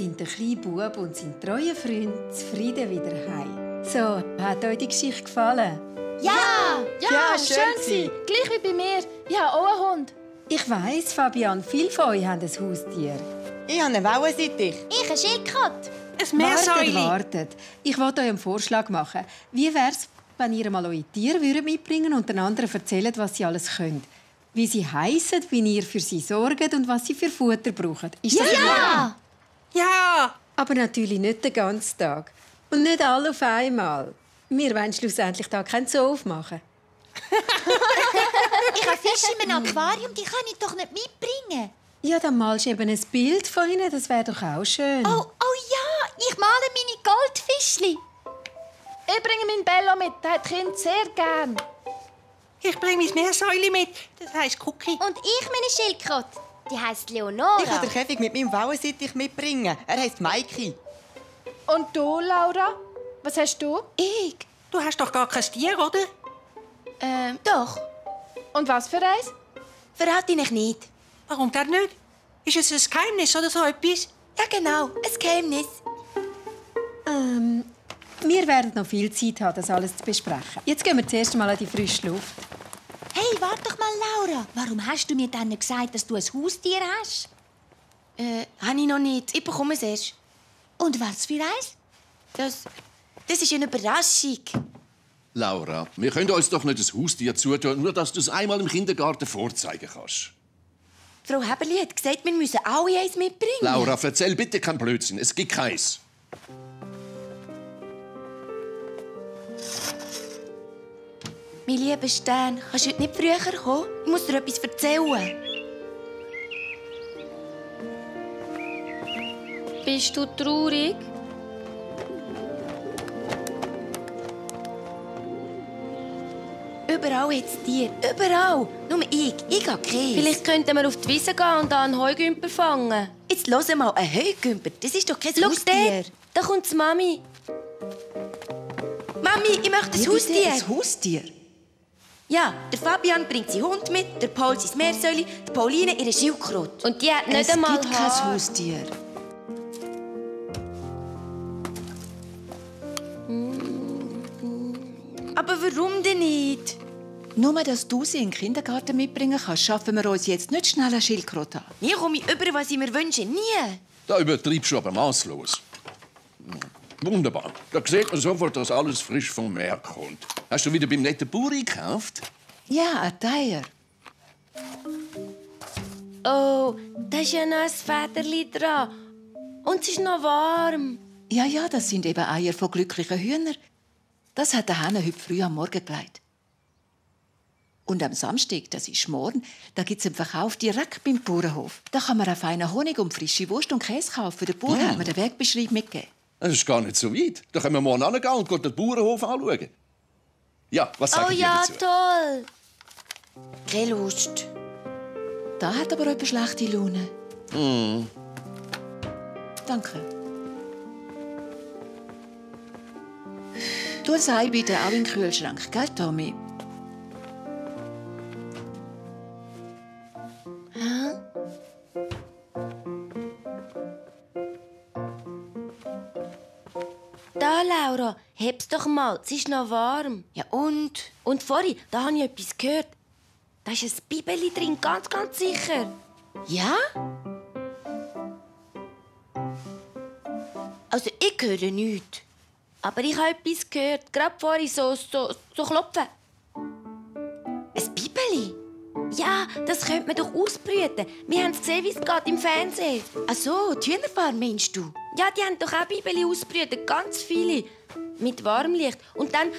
sind der kleine Bub und sein treuer Freund zufrieden wieder heim. So, hat euch die Geschichte gefallen? Ja, schön gewesen. Gleich wie bei mir. Ich habe auch einen Hund. Ich weiss, Fabian, viele von euch haben ein Haustier. Ich habe eine Wellensittich. Ich eine Schildkröte. Ein Meersäule. Wartet. Ich wollte euch einen Vorschlag machen. Wie wär's, wenn ihr mal eure Tiere mitbringen und den anderen erzählt, was sie alles können? Wie sie heissen, wie ihr für sie sorgt und was sie für Futter brauchen. Ist das Ja! Ja! Aber natürlich nicht den ganzen Tag. Und nicht alle auf einmal. Wir wollen schlussendlich da keinen Zoo aufmachen. Ich habe Fische in meinem Aquarium, die kann ich doch nicht mitbringen. Ja, dann malst du eben ein Bild von ihnen, das wäre doch auch schön. Oh ja, ich male meine Goldfischli. Ich bringe meinen Bello mit. Der hat die Kinder sehr gern. Ich bringe mein Meersäule mit. Das heisst Cookie. Und ich meine Schildkröte. Die heisst Leonora. Ich kann den Käfig mit meinem Wellensittich mitbringen. Er heisst Maiki. Und du, Laura? Was hast du? Ich? Du hast doch gar kein Tier, oder? Doch. Und was für eins? Verrate ich nicht. Warum denn nicht? Ist es ein Geheimnis oder so etwas? Ja, genau. Ein Geheimnis. Wir werden noch viel Zeit haben, das alles zu besprechen. Jetzt gehen wir zuerst mal an die frische Luft. Hey, warte doch mal, Laura. Warum hast du mir dann gesagt, dass du ein Haustier hast? Habe ich noch nicht. Ich bekomme es erst. Und was für eins? Das ist eine Überraschung. Laura, wir können uns doch nicht ein Haustier zutun, nur dass du es einmal im Kindergarten vorzeigen kannst. Frau Heberli hat gesagt, wir müssen alle eins mitbringen. Laura, erzähl bitte keinen Blödsinn. Es gibt keins. Mein lieber Stern, kannst du heute nicht früher kommen? Ich muss dir etwas erzählen. Bist du traurig? Überall hat es Tiere. Überall. Nur ich habe keins. Vielleicht könnten wir auf die Wiese gehen und da einen Heugümper fangen. Jetzt hör mal, ein Heugümper, das ist doch kein Schau Haustier. dort, da kommt die Mami. Mami, ich möchte ein Haustier. Ein Haustier? Ja, der Fabian bringt seinen Hund mit, der Paul sein Meersäule, die Pauline ihre Schildkröte. Und die hat nicht Es einmal gibt kein Haar. Haustier. Aber warum denn nicht? Nur, dass du sie in den Kindergarten mitbringen kannst, schaffen wir uns jetzt nicht schnell eine Schildkröte an. Nie komme ich über, was ich mir wünsche. Nie. Da übertreibst du aber maßlos. Wunderbar. Da sieht man sofort, dass alles frisch vom Meer kommt. Hast du wieder beim netten Buri gekauft? Ja, ein Teier. Oh, da ist ja noch ein Federli dran. Und es ist noch warm. Ja, das sind eben Eier von glücklichen Hühnern. Das hat der Henne heute früh am Morgen gelegt. Und am Samstag, das ist morgen, da gibt es einen Verkauf direkt beim Bauernhof. Da kann man auch feinen Honig und frische Wurst und Käse kaufen. Der Bauer hat mir den Wegbeschreib mitgegeben. Das ist gar nicht so weit. Da können wir morgen hingehen und den Bauernhof anschauen. Ja, was sagen Oh ihr ja, dazu? toll. Keine Lust. Da hat aber jemand schlechte Laune. Danke. Du sei bitte auch in den Kühlschrank, gell, Tommy? Da, Laura, heb's doch mal. Es ist noch warm. Ja, und? Und vorhin, da habe ich etwas gehört. Da ist ein Bibeli drin, ganz, ganz sicher. Ja? Also, ich höre nichts. Aber ich habe etwas gehört. Gerade vorhin so klopfen. Ein Bibeli? Ja, das könnte man doch ausbrüten. Wir haben es gesehen, wie es geht im Fernsehen. Ach so, die Hühnerfarm meinst du? Ja, die haben doch auch Bibeli ausbrütet. Ganz viele. Mit Warmlicht. Und dann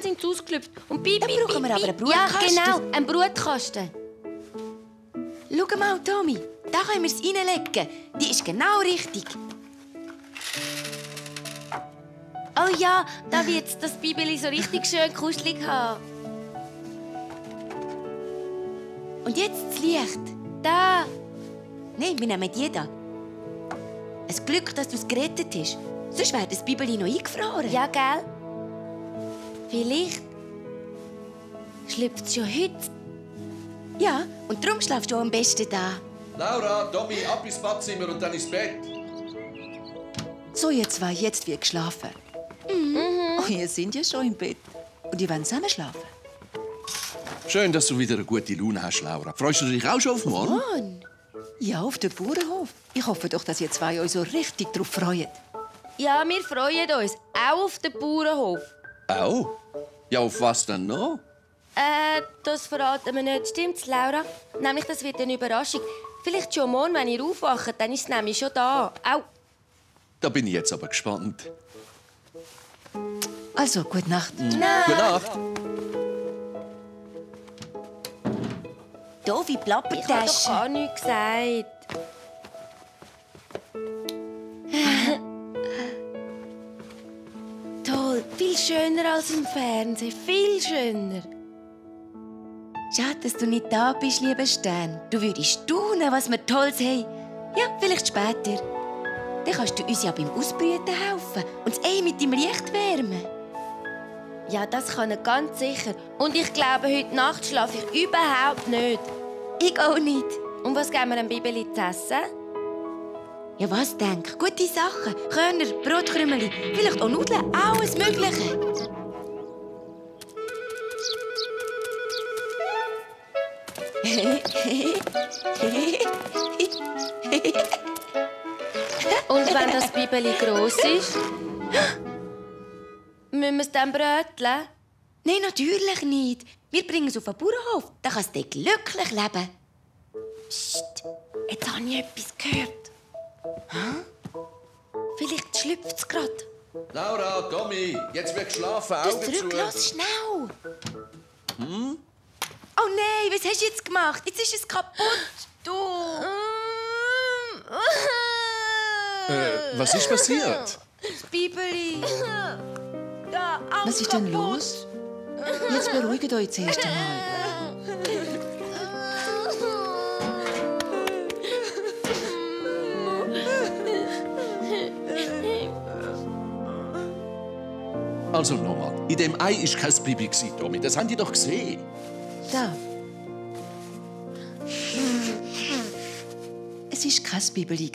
sind sie ausgelüpft. Und Dann brauchen wir aber einen Brutkasten. Ja, genau, einen Brutkasten. Schau mal, Tommy. Da können wir es reinlegen. Die ist genau richtig. Oh ja, da wird das Bibeli so richtig schön kuschelig haben. Und jetzt das Licht. Da. Nein, wir nehmen die da. Ein Glück, dass du es gerettet hast. Sonst wäre das Bibeli noch eingefroren. Ja, gell? Vielleicht schlüpft es schon heute. Ja, und darum schlafst du auch am besten da. Laura, Tommy, ab ins Badzimmer und dann ins Bett. So, ihr zwei, jetzt wird geschlafen. Oh, ihr seid ja schon im Bett. Und ihr wollt zusammen schlafen? Schön, dass du wieder eine gute Laune hast, Laura. Freust du dich auch schon auf morgen? Mann. Ja, auf dem Bauernhof. Ich hoffe doch, dass ihr zwei euch so richtig darauf freut. Ja, wir freuen uns. Auch auf den Bauernhof. Auch? Ja, auf was denn noch? Das verraten wir nicht. Stimmt's, Laura? Nämlich, das wird eine Überraschung. Vielleicht schon morgen, wenn ihr aufwacht, dann ist es nämlich schon da. Au. Da bin ich jetzt aber gespannt. Also, gute Nacht. Gute Nacht. Doofe Ich habe doch Plappertasche. gar nichts gesagt. Toll, viel schöner als im Fernsehen. Viel schöner. Schade, dass du nicht da bist, lieber Stern. Du würdest staunen, was wir Tolles haben. Ja, vielleicht später. Dann kannst du uns ja beim Ausbrüten helfen und das Ei mit dem Licht wärmen. Ja, das kann er ganz sicher. Und ich glaube, heute Nacht schlafe ich überhaupt nicht. Ich auch nicht. Und was geben wir dem Bibeli zu essen? Ja, was denk? Gute Sachen. Körner, Brotkrümeli, vielleicht auch Nudeln, alles Mögliche. Und wenn das Bibeli gross ist, müssen wir es dann bröteln? Nein, natürlich nicht. Wir bringen es auf den Bauernhof. Da kannst du glücklich leben. Psst, jetzt habe ich etwas gehört. Vielleicht schlüpft es gerade. Laura, Tommy, jetzt wird geschlafen. Das Augen zurück, zu. los, schnell. Oh nein, was hast du jetzt gemacht? Jetzt ist es kaputt. Du. Was ist passiert? Das Bibeli. Da, Was ist denn los? Jetzt beruhigt euch zuerst einmal. Also nochmal, in dem Ei war kein Bibi, Tommy. Das habt ihr doch gesehen. Da. Es war kein Bibeli.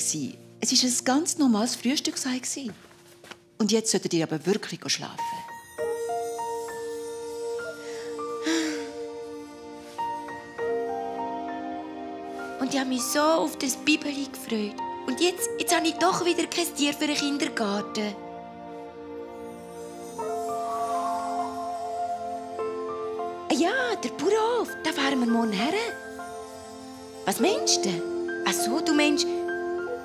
Es war ein ganz normales Frühstücksei. Und jetzt solltet ihr aber wirklich schlafen. Und ich habe mich so auf das Bibeli gefreut. Und jetzt habe ich doch wieder kein Tier für den Kindergarten. Ja, der Bauernhof, da fahren wir morgen her. Was meinst du? Ach so, du meinst,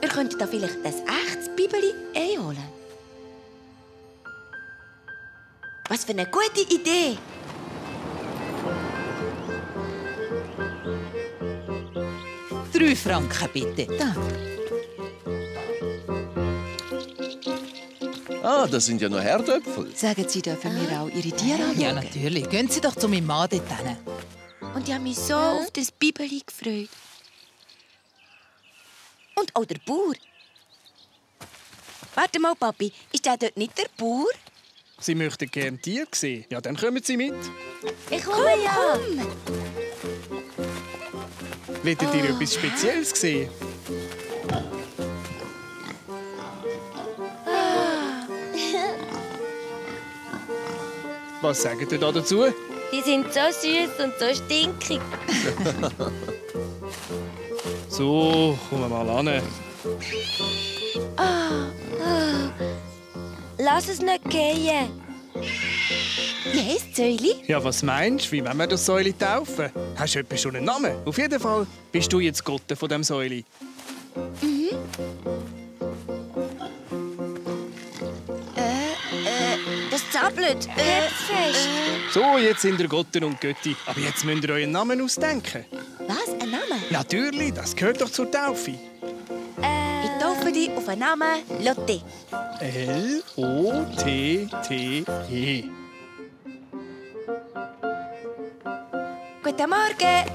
wir könnten da vielleicht ein echtes Bibeli einholen? Was für eine gute Idee! Franken bitte. Da. Ah, das sind ja noch Herdöpfel. Sagen Sie, dürfen wir auch Ihre Tiere anschauen? Ja, natürlich. Gehen Sie doch zu meinem Mann dort hin. Und ich habe mich so auf das Bibeli gefreut. Und auch der Bauer. Warte mal, Papi, ist der dort nicht der Bauer? Sie möchten gerne Tiere sehen. Ja, dann kommen Sie mit. Ich komme ja. Wollt ihr etwas Spezielles sehen? Was sagt ihr da dazu? Die sind so süß und so stinkig. So, kommen wir mal an. Lass es nicht gehen. Wie heisst Säuli? Ja, was meinst du? Wie wollen wir das Säuli taufen? Hast du etwa schon einen Namen? Auf jeden Fall bist du jetzt Gotte von dem Säuli. Das zappelt. Fest. So, jetzt sind ihr Gotte und Götti. Aber jetzt müsst ihr euren Namen ausdenken. Was? Ein Name? Natürlich, das gehört doch zur Taufe. Ich taufe dich auf einen Namen Lotte. L-O-T-T-E. Guten Morgen.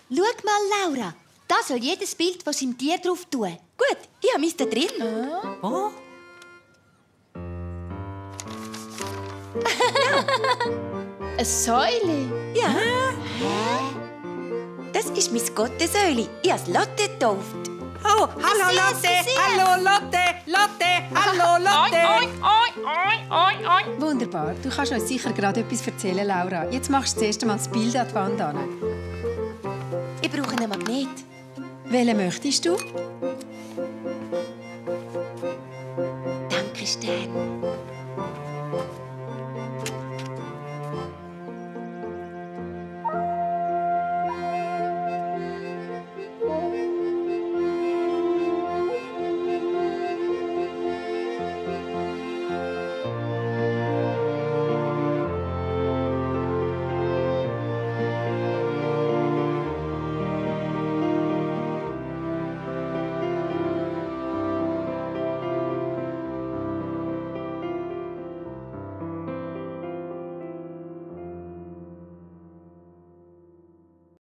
Schau mal, Laura. Da soll jedes Bild von seinem Tier drauf tun. Gut, ich habe meins da drin. Oh, Ein Säule. Ja. Das ist mein Gottesäuli. Ich habe es Lotte getauft. Oh, hallo Lotte! Hallo Lotte! Lotte! Hallo Lotte! Wunderbar. Du kannst uns sicher gerade etwas erzählen, Laura. Jetzt machst du zuerst einmal das Bild an die Wand an. Ich brauche einen Magnet. Welchen möchtest du? Danke, Stern.